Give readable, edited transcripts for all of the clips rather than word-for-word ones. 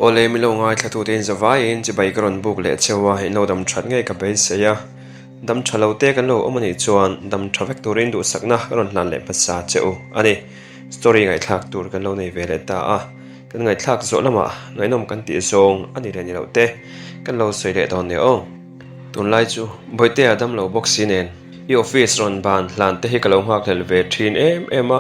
Awle min lo ngaithlatute in zavaiin chibai ka rawn buk leh cheu a, in lo dam that ngei ka beisei a. Dam tha lo te kan lo awm a nih chuan dam tha vek turin duhsakna ka rawn hlan leh hmasa che u a ni. Story ngaihthlak tur kan lo nei ve leh ta a, kan ngaihthlak zawh lamah ngaihnawm kan tih zawng a ni leh ni loh te kan lo sawi leh dawn nia aw. Tunlai chu Bawihtea dam lo bawk si nen i office rawn ban hlan te hi ka lo nghakhlel ve thin em em a,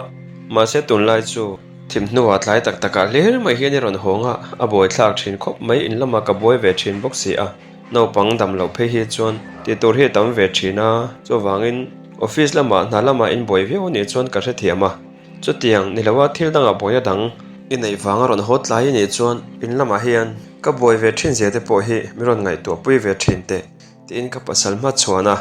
mahse tunlai chu Thim hnuah tlai tak takah hlir mai hian i rawn hawng a, a buaithlak thin khawp mai in lamah ka buai ve thin bawk si a, naupang dam loh phei hi chuan tih tur hi a tam ve thin a, chuvangin office lamah hna lamah in buai viau anih chuan ka hrethiam a, chutiang ni loa thil dangah buaina dang i neih vanga rawn haw tlai anih chuan in lamah hian ka buai ve thin zia te pawh hi min rawn ngaihtuah pui ve thin teh. Tiin ka pasal hma chhuan a,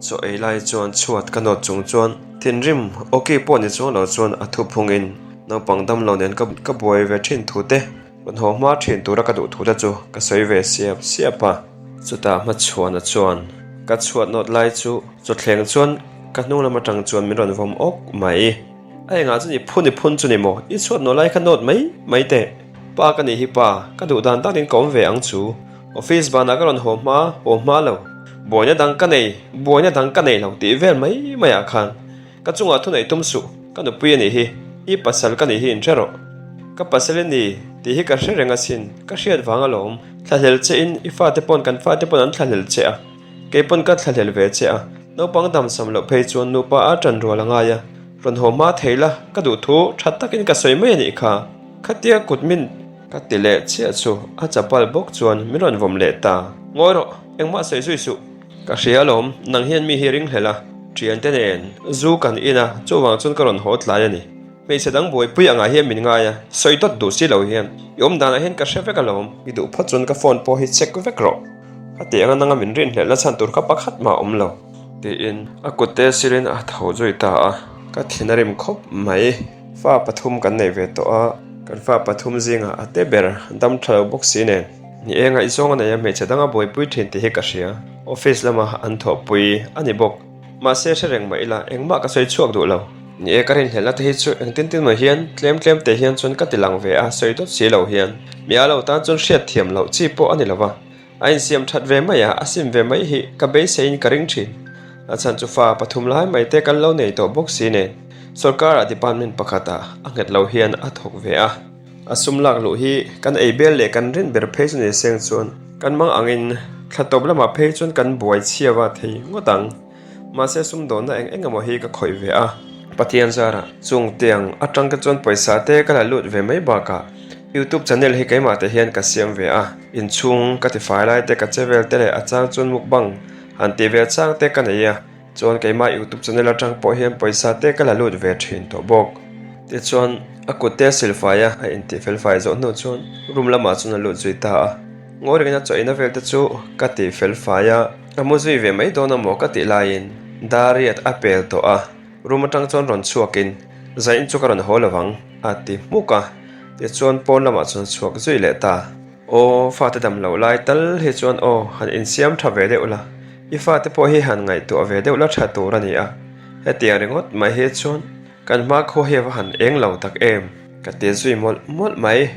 chaw ei lai chuan chhuat ka nawt chung chuan thinrim awki pawh ni chuang lo chuan a thu phungin naupang damlo nen ka ka buai ve thin thu te, rawn haw hma thin tura ka duh thu te chu ka sawi ve siap siap a. Chutah hma chhuana chuan ka chhuat nawt lai chu chawthleng chuan ka hnung lam atang chuan min rawn vawm awk mai. A engah chuan i phun i phun chu ni maw? I chhuat nawh lai kha nawt mai mai teh. Pa ka nih hi pa, ka duh dan takin ka awm ve ang chu. Office banah ka rawn haw hma, haw hma lo. Buaina dang ka nei, buaina dang ka nei lo tih vel mai maiah khan ka chungah thu neih tum suh, ka nupui a nih hi, i pasal ka nih hi in hre rawh. Ka pasal i ni tih hi ka hre reng asin, ka hriat vang alawm. Thlahlel che in i fate pawn kan fate pawn an thlahlel che a, kei pawn ka thlahlel ve che a, naupang damsam loh phei chuan nupa a ṭan rual a ngai a, rawn haw hma thei la, ka duh thu ṭha takin ka sawi mai a nih kha, khatia kut min. Ka ti leh chiah chu a chapal bawk chuan min rawn vawm leh ta. Ngawi rawh, engmah sawi zui suh. Ka hria alawm, nang hian mi hi ring hlel a, thiante nen zu kan in a, chuvang chuan ka rawn haw tlai a ni. Hmeichhe dang buaipui angah hian min ngai a, sawi dawt duh si lo hian i awm danah hian ka hre vek alawm. I duh phawt chuan ka phone pawh hi check vek rawh. Ka tih anga nanga min rinhlelhna chhan tur kha pakhat mah a awm lo. Tiin a kutte sirin a tho zui ta a, ka thin a rim khawp mai. Fa pathum kan nei ve tawh a, kan fa pathum zingah a te ber dam tha lo bawk si nen. Ni e, ngaihzawng a nei a, hmeichhe danga buaipui thin tih hi ka hria. Office lama an thawhpui a ni bawk. Mahse, hre reng mah ila, engmah ka sawi chhuak duh lo. Ni e, ka rinhlelhna te hi chu engtin tin mai hian tlem tlem te hian chuan ka ti lang ve a, sawi dawt si lo hian. Mi a lo tan chuan hriat thiam loh chi pawh a ni lo va. A insiam that ve mai a, a sim ve mai hi ka beiseiin ka ring thin. A chhan chu fa pathum lai mai te kan lo nei tawh bawk si nen, sorkar ah department pakhat ah a nghet lo hian a thawk ve a. A sum lak luh hi kan ei bel leh kan rin ber phei chu ni seng chuan kan mang angin thla tawp lamah phei chuan kan buai chhiava thei ngawt ang. Mahse sumdawnna eng eng emaw hi ka khawih ve a. Pathian zarah chung tiang atang te chuan pawisa te ka la lut ve mai bakah YouTube channel hi keimah te hian ka siam ve a, inchhung ka tifai lai te ka che vel te leh a chang chuan mukbang han tih ve chang te ka nei a, chuan keimah YouTube channel atang pawh hian pawisa te ka la lut ve thin tawh bawk. Tichuan a kut te a silfai a, a intih felfai zawh hnu chuan room lamah chuan a lut zui ta a, ngawi rengin a chaw eina vel te chu ka tih felfai a. Ka mu zui ve mai dawn a maw ka tih laiin Dariat a pel tawh a, room atang chuan rawn chhuakin Zain chu ka rawn haw lovang a ti hmuk a, tichuan pawn lamah chuan chhuak zui leh ta. Aw fate dam loh lai tal hi chuan aw han insiam tha ve deuh la, i fate pawh hi han ngaihtuah ve deuh la tha tur a ni a, hetiang ringawt mai hi chuan Kan hma khaw hi a va han eng lo tak em? Ka ti zui mawlh mawlh mai.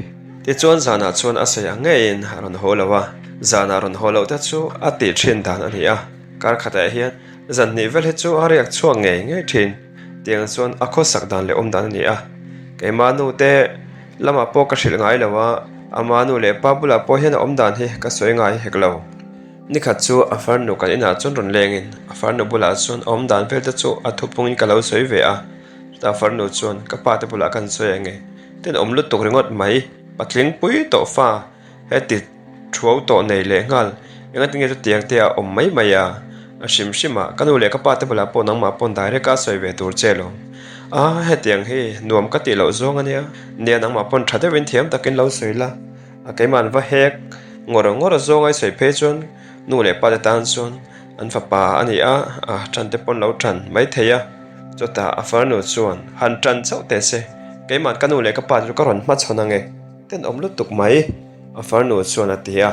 Tichuan zanah chuan a sawi ang ngeiin a rawn haw lo a, zanah rawn haw loh te chu a tih thin dan a ni a, kar khatah hian zan hnih vel hi chu a riak chhuak ngei ngei thin. Tiang chuan a khawsak dan leh awm dan a ni a, keimah nu te lamah pawh ka hrilh ngai lo a, ama nu leh pa bulah pawh hian a awm dan hi ka sawi ngai hek lo. Nikhat chu a farnu kan inah chuan rawn lengin a farnu bulah chuan a awm dan vel te chu a thupungin ka lo sawi ve a, chutah farnu chuan ka pa te bulah kan sawi ang e, tenawm lutuk ringawt mai, patling pui tawh fa heti thuau tawh nei leh nghal, engatinge chutiang te a awm mai mai a, a hrim hrim a, ka nu leh ka pa te bulah pawh nangmah pawn direct a sawi ve tur che lo, a hetiang hi nuam ka tih loh zawng ania, nia nangmah pawn tha deuhin thiam takin lo sawi la. A keimah an va hek ngawr ngawr zawng a i sawi phei chuan nu leh pa te tan chuan an fapa a ni a, a tan te pawn lo tan mai thei a, chutah a farnu chuan han tan chauh teh se, keimah ka nu leh ka pa chu ka rawn hmachhawn ang e, tenawm lutuk mai a farnu chuan a ti a,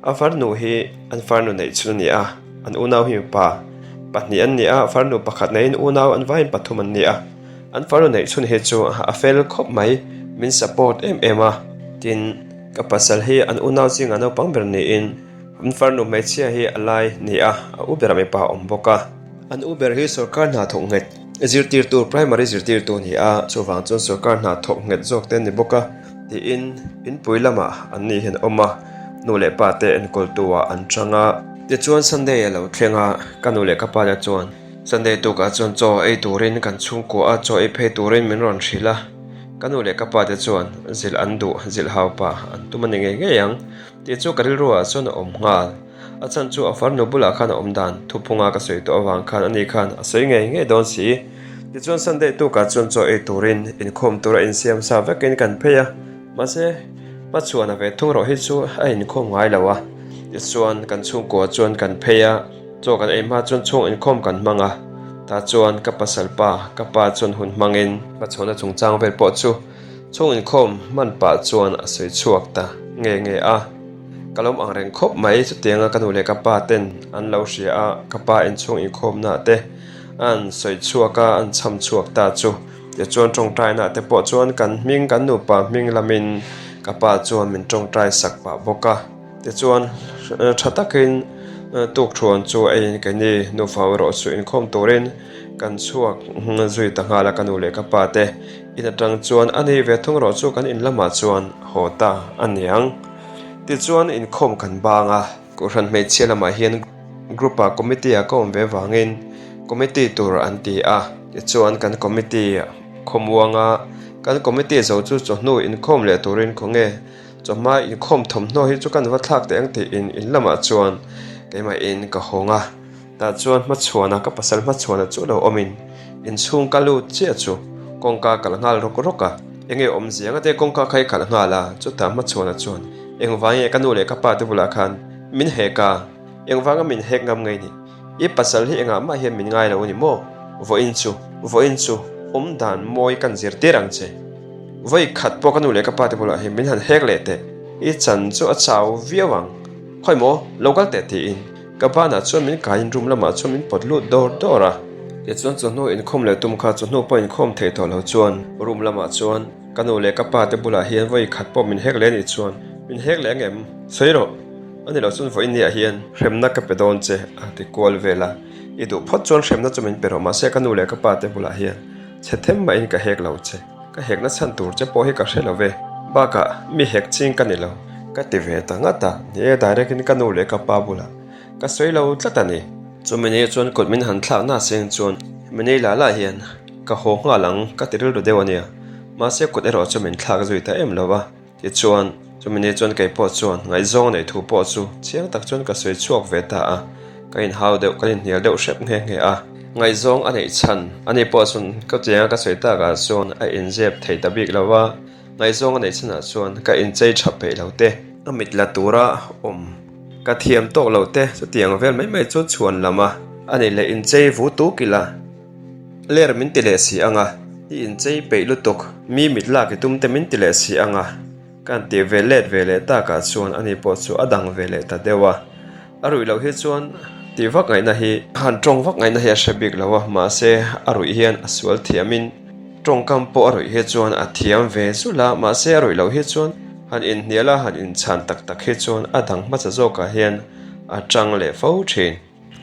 a farnu hi an farnu neih chhun a ni a, an unau hi mipa pahnih an ni a, farnu pakhat neiin unau an vaiin pathum an ni a. An farnu neih chhun hi chu a fel khawp mai, min support em em a, tin. Ka pasal hi an unau zingah naupang ber niin an farnu hmeichhia hi a lai ni a, a u berah mipa a awm bawk a. An u ber hi sorkar hna thawk nghet zirtirtu, primary zirtirtu a ni a, chuvang chuan sorkar hna thawk nghet zawk te an ni bawk a tiin inpui lamah an ni hian a awm a, nu leh pa te enkawltu ah an chang a. Tichuan Sunday a lo thleng a, ka nu leh ka pa te chuan Sunday tukah chuan chaw ei turin kan chhungkua a, chaw ei phei turin min rawn hrilh a. Ka nu leh ka pa te chuan zilh an duh, zilh hau pah an tum a ni ngei ngei ang tih chu ka rilru ah chuan a awm nghal. A chhan chu a farnu bulah khan a awm dan thuphunga ka sawi tawh avang khan ani khan a sawi ngei ngei dawn si. Tichuan Sunday tukah chuan chaw ei turin inkhawm tura insiam sa vekin kan phei a, mahse hmachhuana ve thung rawh hi chu a inkhawm ngai lo a. Tichuan kan chhungkua chuan kan phei a. Chaw kan ei hma chuan chhung inkhawm kan hmang a, tah chuan ka pasal pa, ka pa chuan hun hmangin hmachhawn a chungchang vel pawh chu chhung inkhawm hman pah chuan a sawi chhuak ta nge nge a. Ka lawm ang reng khawp mai, chutianga ka nu leh ka pa ten an lo hria a, ka pa in chhung inkhawmnaah te an sawi chhuak a, an chham chhuak ta chu. Tichuan tawngtainaah te pawh chuan kan hming, kan nupa hming lamin ka pa chuan min tawngtai sak pah bawk a. Tichuan, tha takin tukthuan chu eiin keini nufa erawh chu inkhawm turin kan chhuak zui ta nghal a, ka nu leh ka pa te in atang chuan a ni ve thung erawh chu kan in lamah chuan haw ta a niang. Tichuan, inkhawm kan bang a, Kohhran hmeichhia lamah hian group ah committee ah ka awm ve vangin committee tur an ti a, tichuan kan committee khawmuanga kan committee zo chu chawhnu inkhawm leh turin khawnge Chawhma inkhawm thawmhnaw hi chu kan va thlak teh ang tiin in lamah chuan keimahin ka hawng a, tah chuan hmachhuana ka pasal hmachhuana chu lo awmin inchhung ka lut chiah chu kawngka kalh nghal rawk rawk a, enge awmzia nga te kawngka kha i kalh nghal a, chutah hmachhuana chuan engvang nge ka nu leh ka pa te bulah khan min hek a, engvanga min hek ngam ngei ni, i pasal hi engah mah hian min ngai lo a ni maw, vawiin chu, vawiin chu awmdan mawi kan zirtir ang che. Vawi khat pawh ka nu leh ka pa te bulah hian min han hek leh teh, i chan chu a chau viau ang. Khawi maw, lo kal teh tiin ka banah chuan min kaiin room lamah chuan min pawt lut dawr dawr a. Tichuan chawhnu inkhawm leh tum kha chawhnu pawh inkhawm thei tawh lo chuan room lamah chuan ka nu leh ka pa te bulah hian vawi khat pawh min hek leh anih chuan min hek leh ang em? Sawi rawh, ani lo chuan vawiin niah hian hremna ka pe dawn che a ti kual vel a, i duh phawt chuan hremna chu min pe rawh mahse ka nu leh ka pa te bulah hian Chhe them mahin ka hek lo che, ka hekna chhan tur che pawh hi ka hre lo ve, bakah mi hek ching ka ni lo, ka ti ve ta ngat a, ni e direct in ka nu leh ka pa bulah ka sawi lo tlat a ni. Chumi ni chuan kut min han thlak na seng chuan mi nei lah lah hian ka haw nghal ang ka ti rilru deuh a nia, mahse kut erawh chu min thlak zui ta em lo va. Tichuan, chumi ni chuan kei pawh chuan ngaihzawng neih thu pawh chu chiang tak chuan ka sawi chhuak ve ta a, ka inhau deuh, kan inhnial deuh hrep nghe nghe a. Ngaihzawng a neih chhan a ni pawh chuan ka chianga ka sawi takah chuan a inzep thei ta bik lo va, ngaihzawng a neih chhanah chuan ka inchei tha peih lo te, a mit la tura awm ka thiam tawk lo te, chutiang vel mai mai chu chhuan lam a, a nih leh inchei vu tuk ila. Ler min ti leh si ang a, i inchei peih lutuk, mi mit lak i tum te min ti leh si ang a, ka han tih ve let ve leh takah chuan ani pawh chu a dang ve leh ta deuh a. A ruih loh hi chuan tih vak ngaihna hi han tawng vak ngaihna hi a hre bik lo a, mahse a ruih hian a sual thiamin tawngkam pawh a ruih hi chuan a thiam ve zulh a, mahse a ruih loh hi chuan han inhnial a han inchhan tak tak hi chuan a dang hmasa zawkah hian a tang leh fo thin.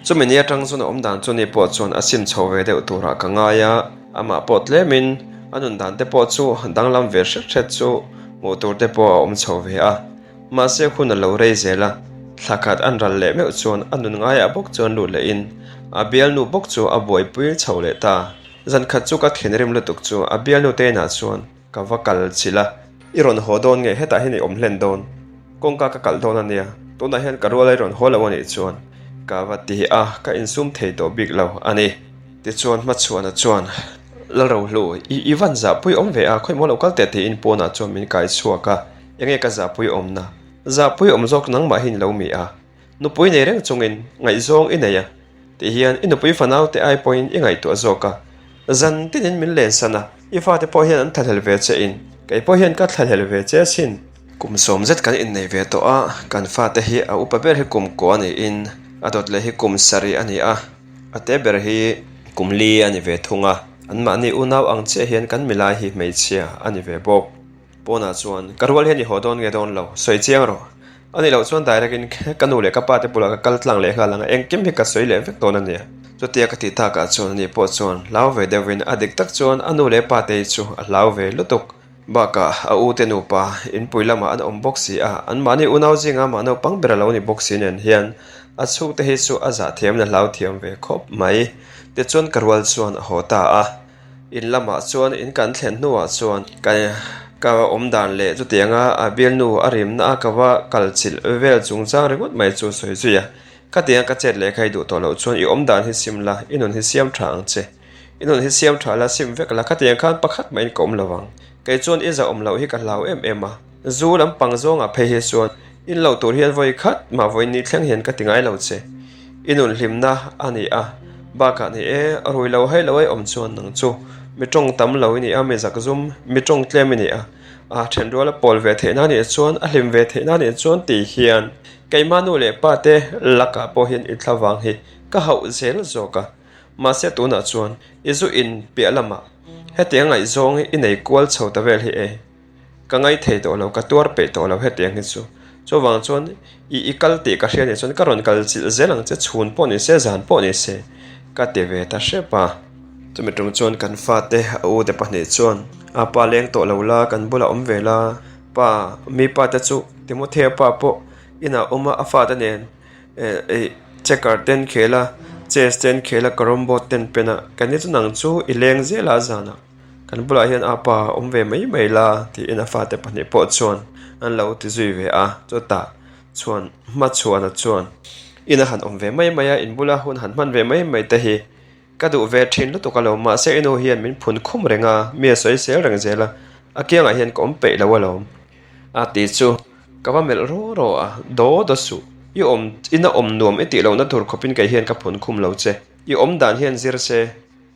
Chumi ni atang chuan a awm dan chu ni pawh chuan a sim chho ve deuh turah ka ngai a, amah pawh tlemin a nun dan te pawh chu danglam ve hret hret chu hmuh tur te pawh a awm chho ve a. Mahse hun a lo rei zel a, thla khat an ral leh meuh chuan a nun ngaiah bawk chuan lut lehin a bialnu bawk chu a buaipui chho leh ta. Zan khat chu ka thinrim lutuk chu a bialnu te inah chuan Ka va kal chilh a. I rawn haw dawn nge hetah hian i awm hlen dawn? Kawngka ka kalh dawn a nia, tunah hian ka rual a i rawn haw lo a nih chuan ka va ti a, ka insum thei tawh bik lo a ni. Tichuan Hmachhuana chuan, Lalrohlu, i i van zahpui awm ve a, khawimaw lo kal teh tiin pawnah chuan min kai chhuak a, enge ka zahpui awmna? Zahpui awm zawk nangmah hi ni lo mi a? Nupui nei reng chungin ngaihzawng i nei a, tih hian i nupui fanau te ai pawhin i ngaihtuah zawk a. Zan tinin min lensan a, i fate pawh hian an thlahlel ve che in, kei pawh hian ka thlahlel ve che asin. Kum sawm zet kan innei ve tawh a, kan fate hi a upa ber hi kum kua niin a dawt leh hi kum sarih a ni a, a te ber hi kum li a ni ve thung a, anmahni unau ang chiah hian kan milai hi hmeichhia a ni ve bawk. Pawnah chuan, Ka rual hian i haw dawn nge dawn lo, sawi chiang rawh. A nih loh chuan direct in ka nu leh ka pa te bulah ka kal tlang leh nghal ang a, engkim hi ka sawi leh vek dawn a nia. Chutia ka tih takah chuan ani pawh chuan hlau ve deuhin a dik tak chuan a nu leh pa te hi chu a hlau ve lutuk. Bakah a u te nupa inpui lamah an awm bawk si a, anmahni unau zinga mah naupang ber a lo ni bawk si nen hian a chhungte hi chu a zah thiamin a hlau thiam ve khawp mai. Tichuan ka rual chuan a haw ta a. In lamah chuan in kan thlen hnuah chuan ka ka awm dan leh chutianga a bialnu a rimna a ka va kal chilh vel chungchang ringawt mai chu sawi zui a. Khatianga ka chet leh kha i duh tawh loh chuan i awm dan hi sim la, i nun hi siam tha ang che. I nun hi siam tha la, sim vek la, khatiang khan pakhat mahin ka awm lo ang. Kei chuan i zahawm loh hi ka hlau em em a. Zu lampang zawngah phei hi chuan in loh tur hian vawi khat mah vawi ni thleng hian ka ti ngai lo che. I nun hlimna a ni a, bakah ni e, rui lo hai lo ai awm chuan nang chu mi tawng tam lo i ni a, mi zak zum, mi tawng tlem i ni a, a thenrual a pawl ve theihna nih chuan, a hlim ve theihna nih chuan tih hian keimah nu leh pa te lakah pawh hian i thlavang hi ka hauh zel zawk a. Mahse tunah chuan i zu in piah lamah hetiang ngaihzawng hi i nei kual chho ta vel hi e. Ka ngai thei tawh lo, ka tuar peih tawh lo hetiang hi chu. Chuvang chuan i i kal tih ka hria nih chuan ka rawn kal chilh zel ang che, chhun pawh ni se, zan pawh ni se, ka ti ve ta hrep a. Chumi tum chuan kan fate a u te pahnih chuan a pa leng tawh lo la, kan bulah awm ve la, pa mi pa te chu Timothea pa pawh inah awm a, a fate nen eh checker te an khel a, chess te an khel a, carrom board te an pen a, kan ni chu nang chu i leng zel a zanah. Kan bulah hian a pa awm ve mai mai la tiin a fate pahnih pawh chuan an lo ti zui ve a, chutah chuan hmachhuana chuan in a han awm ve mai mai a, in bula hun han hman ve mai mai te hi ka duh ve thin lutuk alawm mahse i nu hian min phun khum reng a, mi a sawi sel reng zel a, a kiangah hian ka awm peih lo alawm a ti chu ka va melh rawh rawh a, daw daw suh i awm ina awm nuam i tih lohna tur khawpin kei hian ka phun khum lo che, i awm dan hian zir se.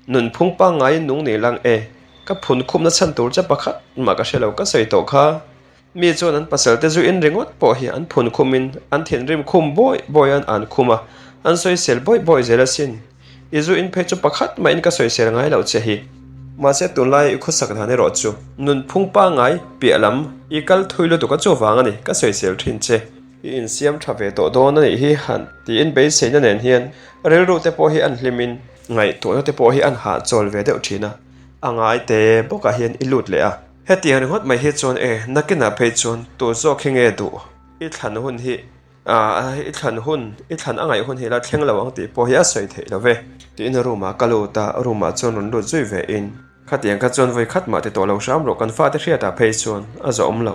Nunphung pangngaiin nung nei lang e. Ka phun khumna chhan tur che pakhat mah ka hre lo ka sawi tawh kha. Mi chuan an pasal te zu in ringawt pawh hi an phun khumin an thinrim khum bawi bawi an an khum a, an sawisel bawi bawi zel asin. I zu in phei chu pakhat mahin ka sawisel ngai loh che hi. Mahse tunlaia i khawsak dan erawh chu nunphung pangngai piah lam i kal thui lutuk a chuvang a ni ka sawisel thin che. I insiam tha ve tawh dawn a nih hi han tiin beiseina nen hian rilru te pawh hi an hlimin Ngaihtuahna te pawh hi an hahchawl ve deuh thin a, a ngai te bawkah hian i lut leh a. Hetiang ringawt mai hi chuan e, nakinah phei chuan tu zawk hi nge duh? I thlan hun hi, i thlan hun, i thlan a ngaih hun hi la thleng lo ang tih pawh hi a sawi theih lo ve. Tiin room ah ka lut a, room ah chuan rawn lut zui ve in, Khatiang kha chuan vawi khat mah ti tawh lo hram rawh, kan fate hriatah phei chuan a zawhawm lo.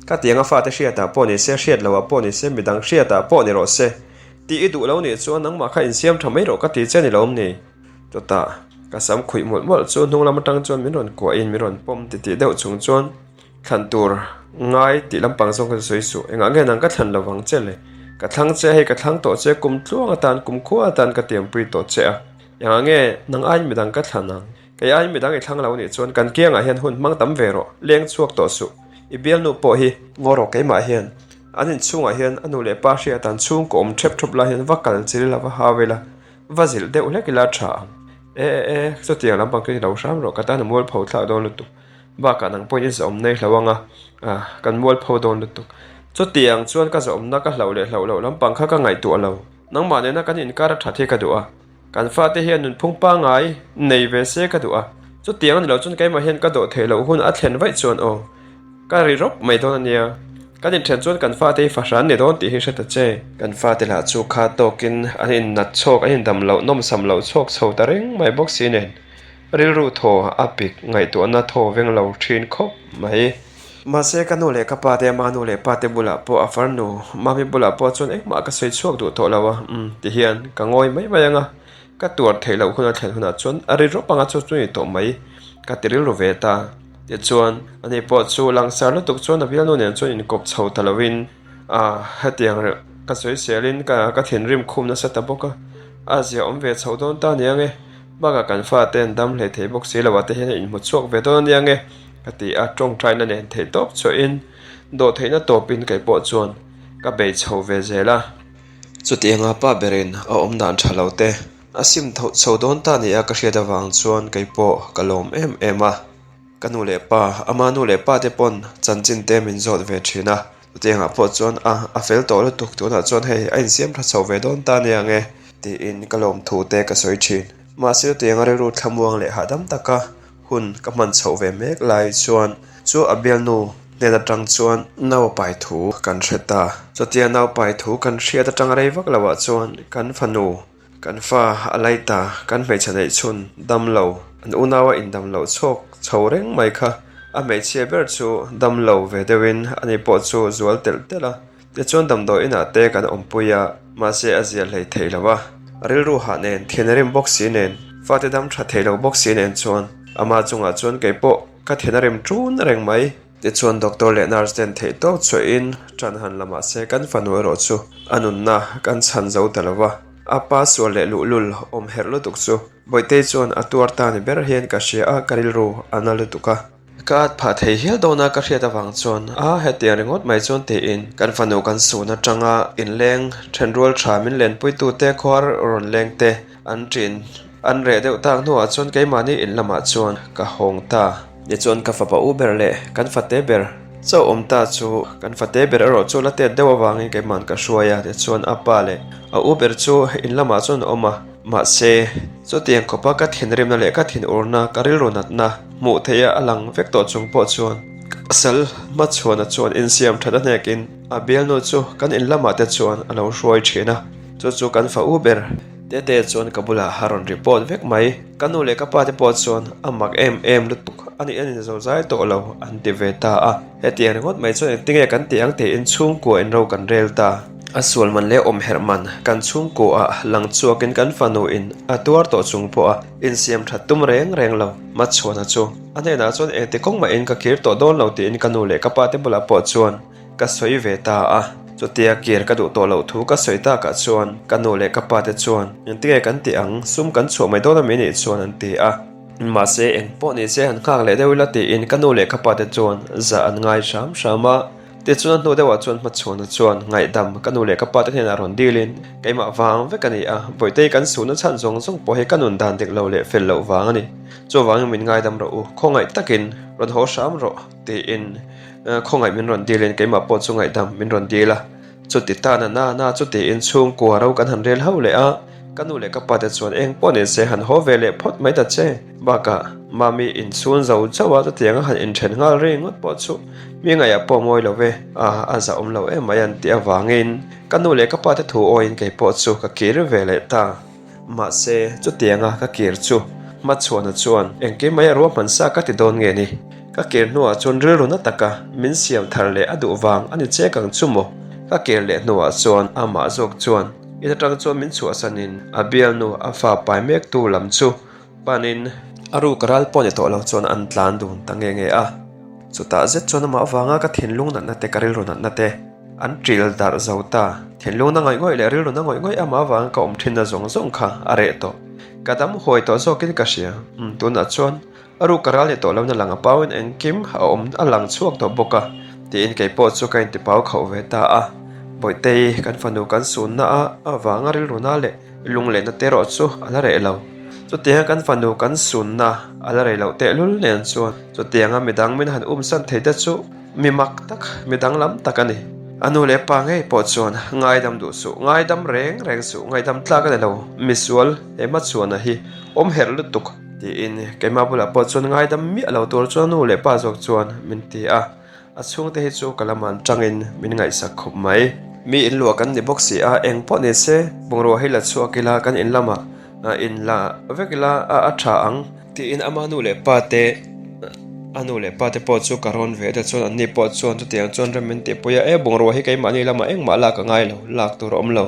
Khatiang a fate hriatah pawh ni se, hriat loah pawh ni se, midang hriatah pawh ni rawh se. Tih i duh lo nih chuan nangmah kha insiam tha mai rawh ka ti che ni lo ni. Chutah ka sam khuih mawlh mawlh chu hnung lam atang chuan min rawn kuahin min rawn pawm titih deuh chung chuan thlan tur ngai tih lampang zawng ka sawi suh. Engah nge nang ka thlan lo vang che le? Ka thlang che a hei ka thlang tawh che kum tluang atan kum khua atan ka tiampui tawh che a. Engah nge nang aiin midang ka thlan ang? Kei aiin midang i thlang lo nih chuan kan kiangah hian hun hmang tam ve rawh, leng chhuak tawh suh. I bialnu pawh hi ngaw rawh keimah hian an inchhungah hian a nu leh pa hriat an chhungkaw awm ṭhep ṭhup lai hian va kal chil ila va hau ila, va zilh deuh hlek ila a ṭha ang. E e e, chutiang lampang khi lo hram rawh, ka tan a mualpho thlak dawn lutuk. Bakah nang pawhin i zahawmna i hlo ang a, kan mualpho dawn lutuk. Chutiang chuan ka zahawmna ka hloh leh hloh loh lampang kha ka ngaihtuah lo. Nangmah nena kan inkar a ṭhat hi ka duh a. Kan fate hian nunphung pangngai nei ve se ka duh a, chutiang a ni lo chuan keimah hian ka dawh theih loh hun a thlen vaih chuan aw, ka ri rawp mai dawn a nia. Kan inthen chuan kan fate hi fahran ni dawn tih hi hre ta che. Kan fate lah chu kha tawkin an innat chhawk, an indam loh, nawmsam loh chhawk chho ta reng mai bawk si nen rilru thaw a pik ngaihtuahna thaw veng lo thin khawp mai. Mahse ka nu leh ka pa te, ama nu leh pa te bulah pawh a farnu Mami bulah pawh chuan engmah ka sawi chhuak duh tawh lo a, umm ti hian ka ngawi mai mai ang a, ka tuar theih loh hun a thlen hunah chuan a ri rawp anga chu chu ni tawh mai ka ti rilru ve ta. Tichuan ani pawh chu langsar lutuk chuan a bialnu nen chuan inkawp chho ta lovin ah hetiang reuh ka sawi selin ka ka thinrim khum nasa ta bawk a, a zia awm ve chho dawn ta aniang e, bakah kan fate an dam hlei thei bawk si lo ah te hian a inhmu chhuak ve dawn aniang e. Ka ti a, tawngtaina nen theih tawp chhuahin dawhtheihna tawpin kei pawh chuan ka bei chho ve zel a. Chutianga pa berin a awm dan tha lo te a sim tho chho dawn ta nia ka hriat avang chuan kei pawh ka lawm em em a. Ka nu leh pa, ama nu leh pa te pawn chanchin te min zawt ve thin a. Chutiangah pawh chuan a a fel tawh lutuk tunah chuan hei a insiam tha chho ve dawn ta nia nge tiin ka lawmthu te ka sawi thin. Mahse chutianga rilru thlamuang leh hahdam taka hun ka hman chhoh ve mek lai chuan chu a bialnu hnen atang chuan nau pai thu kan hre ta. Chutia nau pai thu kan hriat atang rei vak loah chuan kan fanu Kan fa a lai ta, kan hmeichhe neih chhun dam lo, an unaua indam loh chhawk chho reng mai kha. A hmeichhia ber chu dam lo ve deuhin ani pawh chu zual telh telh a. Tichuan damdawi inah te kan awmpui a, mahse a zia hlei thei lo a. A rilru hah nen, thian a rim bawk si nen, fate dam tha thei lo bawk si nen chuan ama chungah chuan kei pawh ka thian a rim ṭun reng mai. Tichuan doctor leh nurse ten theih tawk chhuahin ṭan han la mahse kan fanu erawh chu a nunna kan chhan zo ta lo va. A pa sual leh luhlul awm herh lutuk chu Bawihtei chuan a tuar ta ni ber hian ka hria a, ka rilru a na lutuk a. Ka at phah thei hial dawn a ka hriat avang chuan a hetiang ringawt mai chuan tiin kan fanu kan sun atanga inleng thenrual tha min lenpuitute khuar rawn leng te an ṭin an reh deuh tak hnuah chuan keimahni in lamah chuan ka hawng ta. Tichuan ka fapa u ber leh kan fate ber chauh awm ta chu kan fate ber erawh chu la tet deuh avangin keiman ka hruai a, tichuan a pa leh a u ber chu in lamah chuan a awm a, mahse chutiang khawpa ka thinrimna leh ka thinurna ka rilru natna hmuh theih a a lang vek tawh chung pawh chuan ka pasal hmachhuana chuan insiam that a hnekin a bialnu chu kan in lamah te chuan a lo hruai thin a, chu chu kan fa u ber tete chuan ka bulah a rawn report vek mai. Ka nu leh ka pa te pawh chuan a mak em em lutuk a nih a ni zo zai tawh lo an ti ve ta a. Hetiang ringawt mai chuan engtinge kan tih ang tiin chhungkua in ro kan rel ta. A sual man leh awm herh man kan chhungkua ah lang chhuakin kan fanu in a tuar tawh chung pawh a insiam that tum reng reng lo. Machhuana chu a hnenah chuan engti kawng mahin ka kir tawh dawn lo tiin ka nu leh ka pa te bulah pawh chuan Ka sawi ve ta a, chutia kir ka duh tawh loh thu ka sawi takah chuan ka nu leh ka pa te chuan engtinge kan tih ang, sum kan chhuah mai dawn ami nih chuan an ti a. Mahse eng pawh ni se han nghak leh deuh ila tiin ka nu leh ka pa te chuan zah an ngai hram hram a. Tichuan a hnu deuhah chuan hmachhuana chuan ngaihdam ka nu leh ka pa te hnenah rawn dilin keimah vang vek a ni a, Bawihtei kan suhna chhan zawng zawng pawh hi ka nun dan dik lo leh fel loh vang a ni. Chuvangin min ngaidam rawh u, khawngaih takin rawn haw hram rawh tiin Khawngaih min rawn dil in keimah pawh chu ngaihdam min rawn dil a, chuti ta na na na chuti in chhungkua ro kan han rel ho leh a, ka nu leh ka pa te chuan eng pawh ni se han haw ve leh phawt mai ta che. Bakah mami inchhun zo chauh a chutiang a han inthen nghal ri ngawt pawh chu mi ngaihah pawh mawi lo ve a, a zahawm lo em mai an tih avangin ka nu leh ka pa te thu awiin kei pawh chu ka kir ve leh ta. Mahse, chutianga ka kir chu Hmachhuana chuan engkim mai a ruahman sa ka ti dawn nge ni? Ka kir hnuah chuan rilru na taka min siam thar leh a duh vang a ni chek ang chu maw? Ka kir leh hnuah chuan amah zawk chuan in atang chuan min chhuahsanin a bialnu a fa pai mektu lam chu panin a ruk ral pawh ni tawh lo chuan an tlan dun ta nge nge a. Chutah zet chuan amah avanga ka thinlung natna te ka rilru natna te An ṭil darh zo ta. Thinlungna ngawih ngawih leh rilruna ngawih ngawih amah avanga ka awm ṭhinna zawng zawng kha a reh tawh. Ka dam huai tawh zawkin ka hria. Umm, tunah chuan a ruk ka ral ni tawh lohna lang a pauin engkim a awm a lang chhuak tawh bawk a, tiin kei pawh chu ka intipau khauh ve ta a. Bawihtei, kan fanu kan sunna a avanga rilruna leh Lunglehna te erawh chu a la reh lo. Chutianga kan fanu kan sunna a la rei loh tehlul nen chuan chutianga midang min han umsan thei te chu mi mak tak, mi danglam tak a ni. A nu leh pa ngei pawh chuan ngaidam duh suh, ngaidam reng reng suh, ngaihdam tlak a ni lo, misual he hmachhuana hi awm herh lutuk tiin keimah bulah pawh chuan ngaidam miah lo tur chuan a nu leh pa zawk chuan min ti a. A chhungte hi chu ka lam an tangin min ngaihsak khawp mai. Mi in luah kan ni bawk si a, eng pawh ni se bungrua hi la chhuak ila kan in lamah in la vek ila a tha ang. Tiin ama nu leh pa te a nu leh pa te pawh chu ka rawn ve te chuan anni pawh chuan chutiang chuan rem min tihpui a, e bungrua hi keimahni lamah engmah lak a ngai lo, lak tur a awm lo.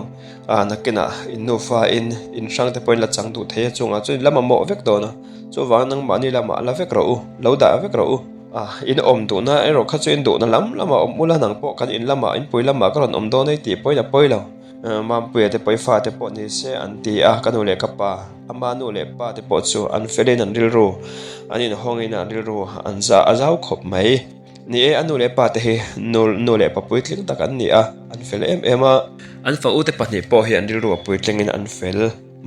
A nakinah in nufa in in hrang te pawhin la chang duh thei a chungah chuan in la mamawh vek dawn a, chuvang nangmahni lamah la vek rawh u, lo dah vek rawh u. A, in awm duhna erawh kha chu in duhna lam lamah awm ula nang pawh kan in lamah inpui lamah ka rawn awm dawn ei tih pawhin a pawi lo. Mampuia te pawh i fate pawh ni se an ti a, ka nu leh ka pa, ama nu leh pa te pawh chu an felin an rilru an inhawngin an rilru an za a zau khawp mai. Ni e, a nu leh pa te hi nu nu leh pa puitling tak an ni a, an fel em em a. An fa ute pahnih pawh hi an rilru a puitlingin an fel.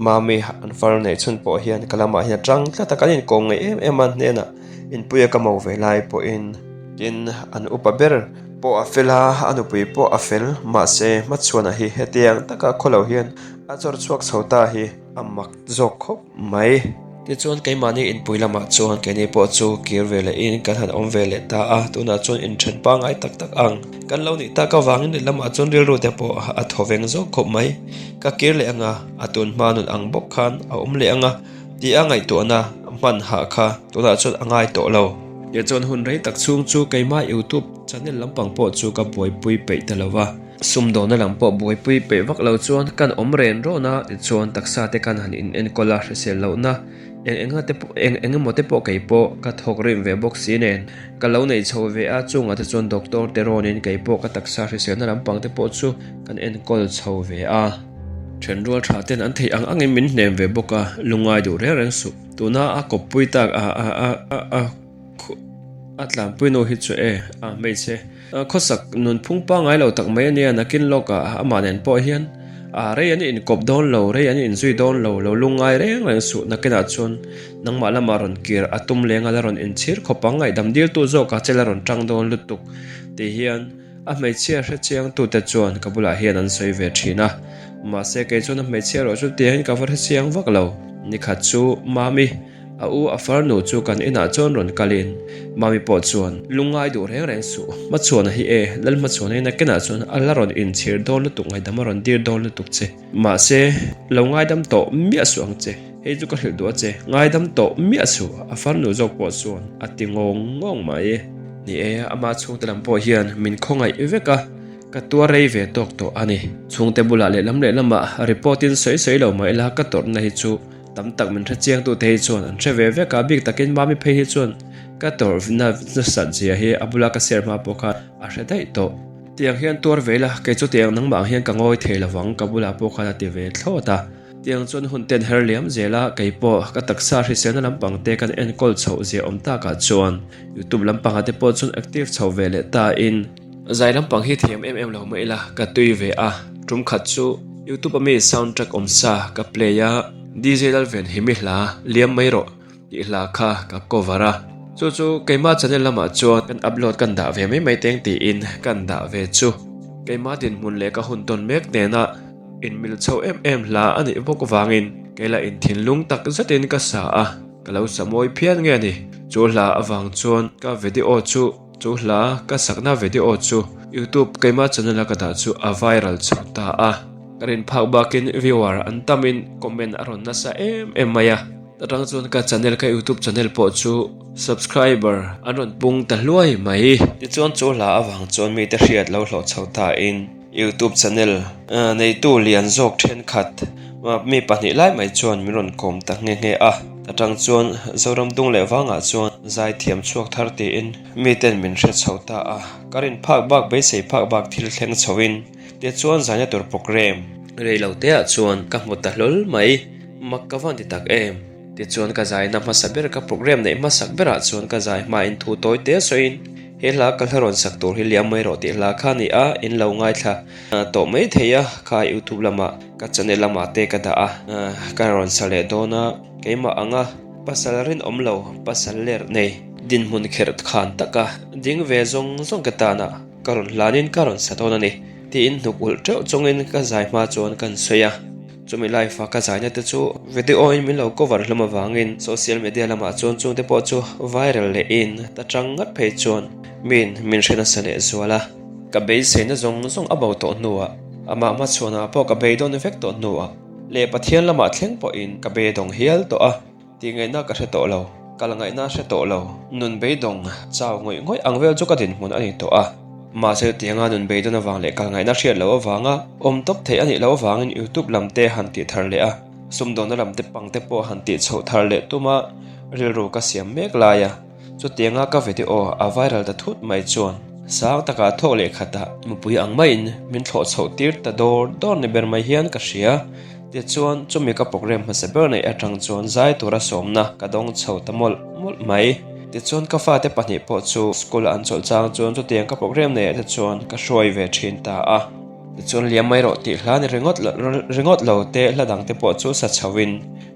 Mami an far neih chhun pawh hian ka lamah hian a tang tlat a, kan inkawm ngei em em a hnenah. Inpuia ka mo ve lai pawhin tin an upa ber pawh a fel a, a nupui pawh a fel, mahse hmachhuana hi hetiang taka khawlo hian a chawr chhuak chho ta hi a mak zawk khawp mai. Tichuan keimahni inpui lamah chuan keini pawh chu kir ve lehin kan han awm ve leh ta a, tunah chuan inthen pangngai tak tak ang kan lo nih tak avangin lehlamah chuan rilru te pawh a thaw veng zawk khawp mai. Ka kir leh anga a tun hma nun ang bawk khan a awm leh anga tih a ngaihtuahna hman hah kha tunah chuan a ngai tawh lo. Tichuan hun rei tak chhung chu keimah YouTube channel lampang pawh chu ka buaipui peih ta lo va. Sumdawna lam pawh buaipui peih vak lo chuan kan awm ren rawn a, tichuan taksa te kan han in enkawl a, hrisel lohna eng enga te pawh eng eng emaw te pawh kei pawh ka thawk rim ve bawk si nen ka lo nei chho ve a, chungah te chuan doctor te rawnin kei pawh ka taksa hriselna lampang te pawh chu kan enkawl chho ve a. Thenrual tha ten an theih ang angin min hnem ve bawk a, lungngai duh reng reng suh. Tuna a kawppui tak a a a a a a tlanpui nu hi chu e a hmeichhe. Khawsak nunphung pangngai lo tak mai a nia, nakin lawkah amah nen pawh hian a rei an inkawp dawn lo, rei an inzui dawn lo, lo lungngai reng reng suh. Nakinah chuan nangmah lamah rawn kir a tum leng a, la rawn inchhir khawp ang, ngaihdam diltu zawkah che la rawn tang dawn lutuk tih hian a hmeichhia hrechiang tute chuan ka bulah hian an sawi ve thin a. Mahse kei chuan a hmeichhia erawh chu tiangin ka va hrechiang vak lo. Nikhat chu Mami. A u a farnu chu kan inah chuan rawn kalin Mami pawh chuan lungngai duh reng reng suh. Hmachhuana hi e, Lalhmachhuana hi nakinah chuan a la rawn inchhir dawn lutuk ngaihdam a rawn dir dawn lutuk che. Mahse, lo ngaidam tawh miah suh ang che. Hei chu ka hrilh duh a che, ngaidam tawh miah suh a farnu zawk pawh chuan a ti ngawng ngawng mai. Ni e, ama chhungte lam pawh hian min khawngaih vek a, ka tuar rei ve tawk tawh a ni. Chhungte bulah lehlam lehlamah report in sawi sawi lo mah ila ka tawrhna hi chu Tam tak min hrechiang tute hi chuan an hre ve vek a, bik takin Mami phei hi chuan ka tawrhna nasat zia hi a bula ka share hma pawh khan a hre daih tawh. Tiang hian tuar ve ila, kei chu tiang nangmah ang hian ka ngawi thei lovang ka bulah pawh khan a ti ve thlawt a. Tiang chuan hun ten her liam zel a, kei pawh ka taksa hriselna lampang te kan enkawl chhoh zia awm takah chuan YouTube lampangah te pawh chuan active chho ve leh ta in, Zai lampang hi thiam em em lo mah ila ka tui ve a, tum khat chu YouTube a mi sound track awm sa ka play a, DJ Lalvenhimi hla Liam mai rawh tih hla kha ka cover a, chu chu keimah channel lamah chuan kan upload kan dah ve mai mai teng tiin kan dah ve chu. Keimah dinhmun leh ka hun tawn mek nena inmil chho em em hla a nih bawk vangin kei lah inthinlung tak zetin ka sa a, ka lo sa mawi phian nge ni. Chu hla avang chuan ka video chu. Chu hla ka sakna video chu YouTube keimah channel a ka dah chu a viral chho ta a, ka rin phak bakin viewer an tamin comment a rawn nasa em em mai a, atang chuan ka channel ka YouTube channel pawh chu subscriber an rawn pung ta hluai mai. Tichuan chu hla avang chuan mite hriat lo hlawh chho ta in YouTube channel neitu lian zawk thenkhat mi pahnih lai mai chuan min rawn kawm ta nghe nghe a. Atang chuan Zoram dung leh vangah chuan zaithiam chhuak thar tiin miten min hre chho ta a, ka rin phak bak beisei phak bak thil thleng chhoin tichuan zaina tur program rei lo teah chuan ka hmu ta hlawl mai, mak ka van ti tak em? Tichuan ka zaina hmasa ber ka program neih hmasak berah chuan ka zai hmain thu tawi te sawiin he hla ka hla rawn sak tur hi liam mai rawh tih hla kha a ni a, in lo ngaithla tawh mai thei a, kha youtube lamah ka channel lamah te ka dah a, ka rawn sa leh dawn a. Keimah anga pasal rinawm lo, pasal lerh nei, dinhmun kherh khan taka ding ve zawng zawng ka tana ka rawn hlanin ka rawn sa dawn a ni, tiin hnuk ulh teuh chungin ka zai hma chuan kan sawi a. Chumi live a ka zaina te chu video in min lo cover hlawm avangin social media lamah chuan chungte pawh chu viral lehin ta tang ngat phei chuan min min hre nasa leh zual a. Ka beiseina zawng zawng a bo tawh hnuah, amah hmachhuanah pawh ka beidawn vek tawh hnuah, Leh Pathian lamah thleng pawhin ka beidawng hial tawh a, tih ngaihna ka hre tawh lo, kal ngaihna hre tawh lo, nun beidawng chau ngawih ngawih ang vel chu ka dinhmun a ni tawh a. Mahse chutianga nun beidawn avang leh kal ngaihna hriat loh avanga awm tawp theih a nih loh avangin YouTube lam te han tih thar leh a, sumdawnna lam te pang te pawh han tih chhoh thar leh tuma rilru ka siam mek lai a. Chutianga ka video a viral ta thut mai chuan sang takah thawk leh khatah mupui ang maiin min thlawh chhoh tir ta dawr dawr ni ber mai hian ka hria. Tichuan chumi ka program hmasa ber neih atang chuan zai tura sawmna ka dawng chho ta mawlh mawlh mai. Tichuan ka fate pahnih pawh chu school an chawlh chang chuan chutiang ka program neih ah te chuan ka hruai ve thin ta a. Tichuan liam mai rawh tih hla ni ringawt ringawt lo te hla dang te pawh chu sa chho in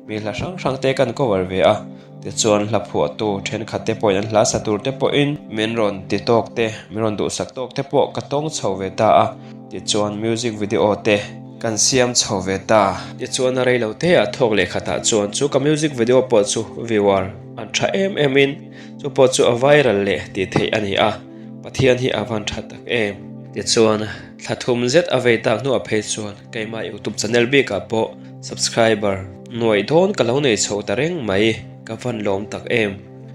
mi hla hrang hrang te kan cover ve a. Tichuan hla phuahtu thenkhat te pawhin an hla sa tur te pawhin min rawn ti tawk te, min rawn duhsak tawk te pawh ka tawng chho ve ta a. Tichuan music video te kan siam chho ve ta. Tichuan a rei lo te ah thawk leh khatah chuan chu ka music video pawh chu viewer an tha em em in chu pawh chu a viral leh tih theih a ni a, Pathian hi a van tha tak em. Tichuan thla thum zet a vei tak hnuah phei chuan keimah youtube channel bikah pawh subscriber nuaih dawn ka lo nei chho ta reng mai, ka van lawm tak em.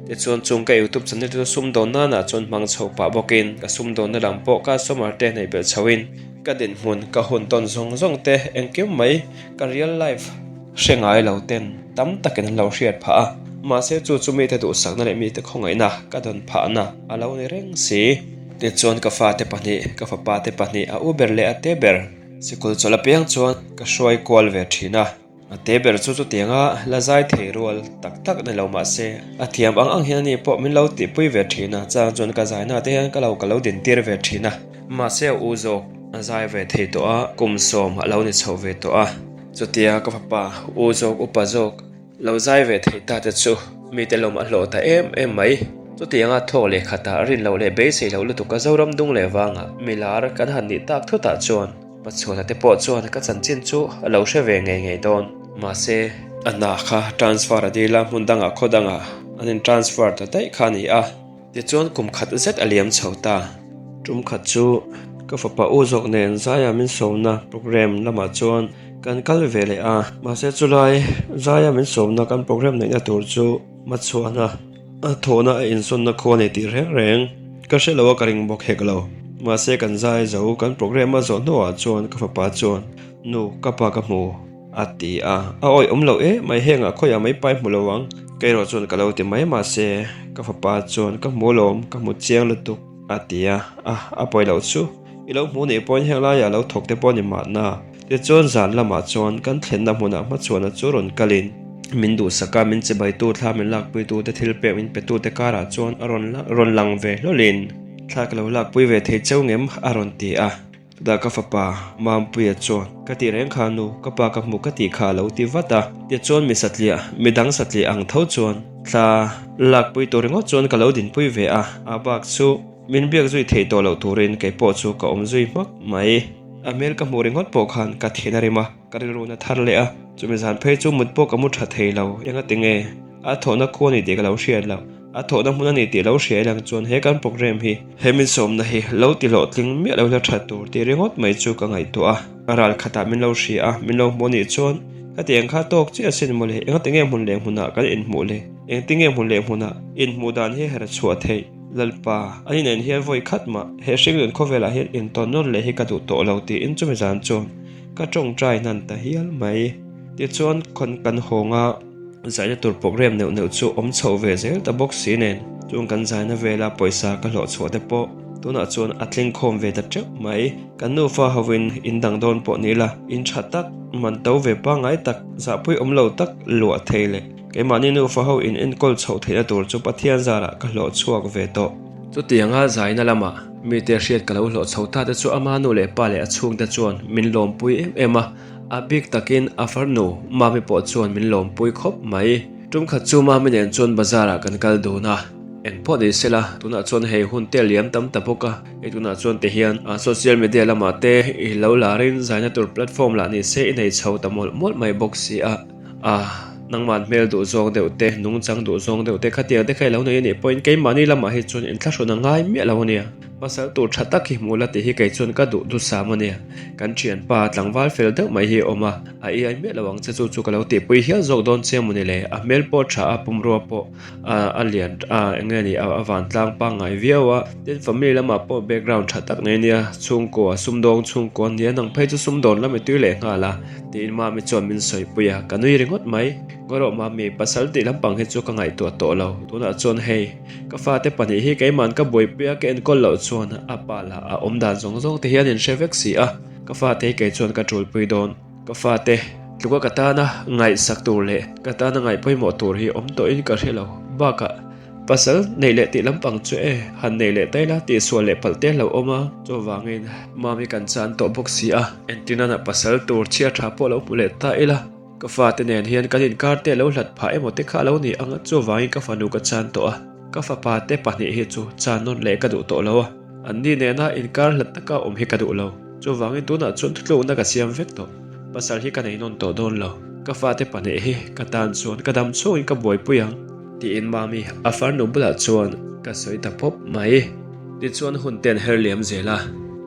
Tichuan chung ka youtube channel te chu sumdawn nanah chuan hmang chho pah bawkin ka sumdawnna lam pawh customer te hnaih belh chhoin ka dinhmun ka hun tawn zawng zawng te engkim mai ka real life hre ngai lo ten tam takin an lo hriat phah a, mahse chu chu mite duhsakna leh mite khawngaihna ka dawn phahna a lo ni reng si. Tichuan ka fate pahnih, ka fapa te pahnih a u ber leh a te ber sikul chawlh apiang chuan ka hruai kual ve thin a. A te ber chu chutianga la zai thei rual tak tak ni lo mah se, a thiam ang ang hian ani pawh min lo tihpui ve thin a, chang chuan ka zaina te hian ka lo ka lo dintir ve thin a. Mahse a u zawk a zai ve thei tawh a, kum sawm a lo ni chho ve tawh a. Chutia ka fapa u zawk upa zawk lo zai ve thei ta te chu mite lawm a hlawh ta em em mai. Chutianga thawk leh khatah rin loh leh beisei loh lutuk a Zoram dung leh vangah milar kan han nih tak thutah chuan, Pachhuana te pawh chuan ka chanchin chu a lo hre ve ngei ngei dawn. Mahse, a hna kha transfer a dil a, hmun dangah khaw dangah an in transfer ta daih kha a ni a. Tichuan kum khat zet a liam chho ta. Tum khat chu ka fapa u zawk nen Zaia min sawmna programme lamah chuan kan kal ve leh a. Mahse chulai Zaia min sawmna kan programme neihna tur chu Machhuana A thawhna a insawnna khua nei tih reng reng ka hre lo a ka ring bawk hek lo. Mahse kan zai zo kan programme a zawh hnuah chuan ka fapa chuan Nu ka pa ka hmu a ti a, a awih awm lo e mai hengah khawiah mai pai hmu lo ang ka erawh chuan ka lo ti mai mahse ka fapa chuan ka hmu alawm ka hmu chiang lutuk a ti a, a a pawi loh chu i lo hmu nih pawhin heng laiah lo thawk te pawh ni mahna. Tichuan zan lamah chuan kan thlenna hmunah hmachhuana chu rawn kalin min duhsak a, min chibaitu thla min lakpuitu te thil pek min petu te karah chuan a rawn rawn lang ve hlawlin thla ka lo lakpui ve thei cheu ngem a rawn ti a. Chutah ka fapa Mampuia chuan ka tih reng kha nu, ka pa ka hmu ka tih kha a lo ti vat a. Tichuan mi satliah, mi dang satliah ang tho chuan thla lakpui tur ringawt chuan ka lo dinpui ve a, a bak chu min biak zui theih tawh loh turin kei pawh chu ka awm zui hmak mai. A hmel ka hmuh ringawt pawh khan ka thin a rim a, ka rilru na thar leh a, chumi zan phei chu mut pawh ka mu tha thei lo, engati nge a thawhna khu a ni tih ka lo hriat loh, a thawhna hmun a ni tih lo hria ilang chuan he kan programme hi, he min sawmna hi lo ti hlawhtling miah lo hla tha tur tih ringawt mai chu ka ngaihtuah a, ral khatah min lo hria a, min lo hmuh a nih chuan ka ti eng kha tawk chiah asin mawle, engati nge hmun leh hmunah kan inhmuh le, engti nge hmun leh hmunah inhmuh dan hi her chhuah theih. Lalpa, ani nen hian vawi khat mah he hringlun khawvelah hian intawn nawn leh hi ka duh tawh lo tiin chumi zan chuan ka tawngtai hnan ta hial mai. Tichuan khawn kan hawnga zaina tur programme neuh neuh chu awm chhoh ve zel ta bawk si nen chung kan zaina vela pawisa ka hlawh chhuah te pawh tunah chuan a tling khawm ve ta teuh mai. Kan nufa hovin in dang dawn pawh ni ila in tha tak, man to ve pangngai tak, zahpui awm lo tak luah thei leh Keimahni nufa ho in enkawl chhoh theihna tur chu Pathian zarah ka hlawh chhuak ve tawh. Chutianga zaina lamah mite hriat ka lo hlawh chho ta te chu ama nu leh pa leh a chhungte chuan min lawmpui em em a, a bik takin a farnu Mami pawh chuan min lawmpui khawp mai. Tum khat chu Mami nen chuan bazar ah kan kal dun a, eng pawh ni sela tunah chuan hei hun te a liam tam ta bawk a, hei tunah chuan ti hian social media lamah te i lo larin zaina tur platform lah ni se i nei chho ta mawlh mawlh mai bawk si a. A, nangmah hmel duh zawng deuh te, nungchang duh zawng deuh te khatiang te kha i lo nei a nih pawhin keimahni lamah hi chuan inthlahrun a ngai miah lo a nia. Pasal tur tha tak hi hmuh la tih hi kei chuan ka duh dusam a nia. Kan thianpa tlangval fel deuh mai hi a awm a, a iai miah lo ang che chu chu ka lo tihpui hial zawk dawn che mawni le, a hmel pawh tha a, pumrua pawh a lian a eng nge ni a vantlang pangngai viau a, tin family lamah pawh background tha tak nei a nia, chhungkua sumdawng chhungkua a nia nang phei chu sumdawn lam i tui leh nghal a. Tiin Mami chuan min sawipui a, ka nui ringawt mai. Ngarawh Mami, pasal tih lampang hi chu ka ngaihtuah tawh lo. Tunah chuan hei, ka fate pahnih hi keima'n ka buaipui a, ka enkawl loh chuan a pa lah a awm dan zawng zawng te hian in hre vek si a, ka fate hi kei chuan ka ṭulpui dawn. Ka fate, tluka ka tana ngaihsak tur leh ka tana ngaih pawimawh tur hi awm tawhin ka hre lo. Bakah. Pasal neih leh tih lampang chu e, han neih leh taila tih sual leh palh te hlauh awm a, chuvangin Mami kan chan tawh bawk si a, entirnana pasal tur chhia tha pawh lo hmu leh ta ila. Ka fate nen hian kan inkar te lo hlat phah emaw te kha a lo ni ang a, chuvangin ka fanu ka chan tawh a, ka fapa te pahnih hi chu chan nawn leh ka duh tawh lo a, anni nena inkar hlat taka awm hi ka duh lo. Chuvangin tunah chuan thutlukna ka siam vek tawh. Pasal hi ka nei nawn tawh dawn lo. Ka fate pahnih hi ka tan chuan ka dam chhungin ka buaipui ang. Tiin Mami a farnu bulah chuan ka sawi ta pawp mai. Tichuan hun te an her liam zel a,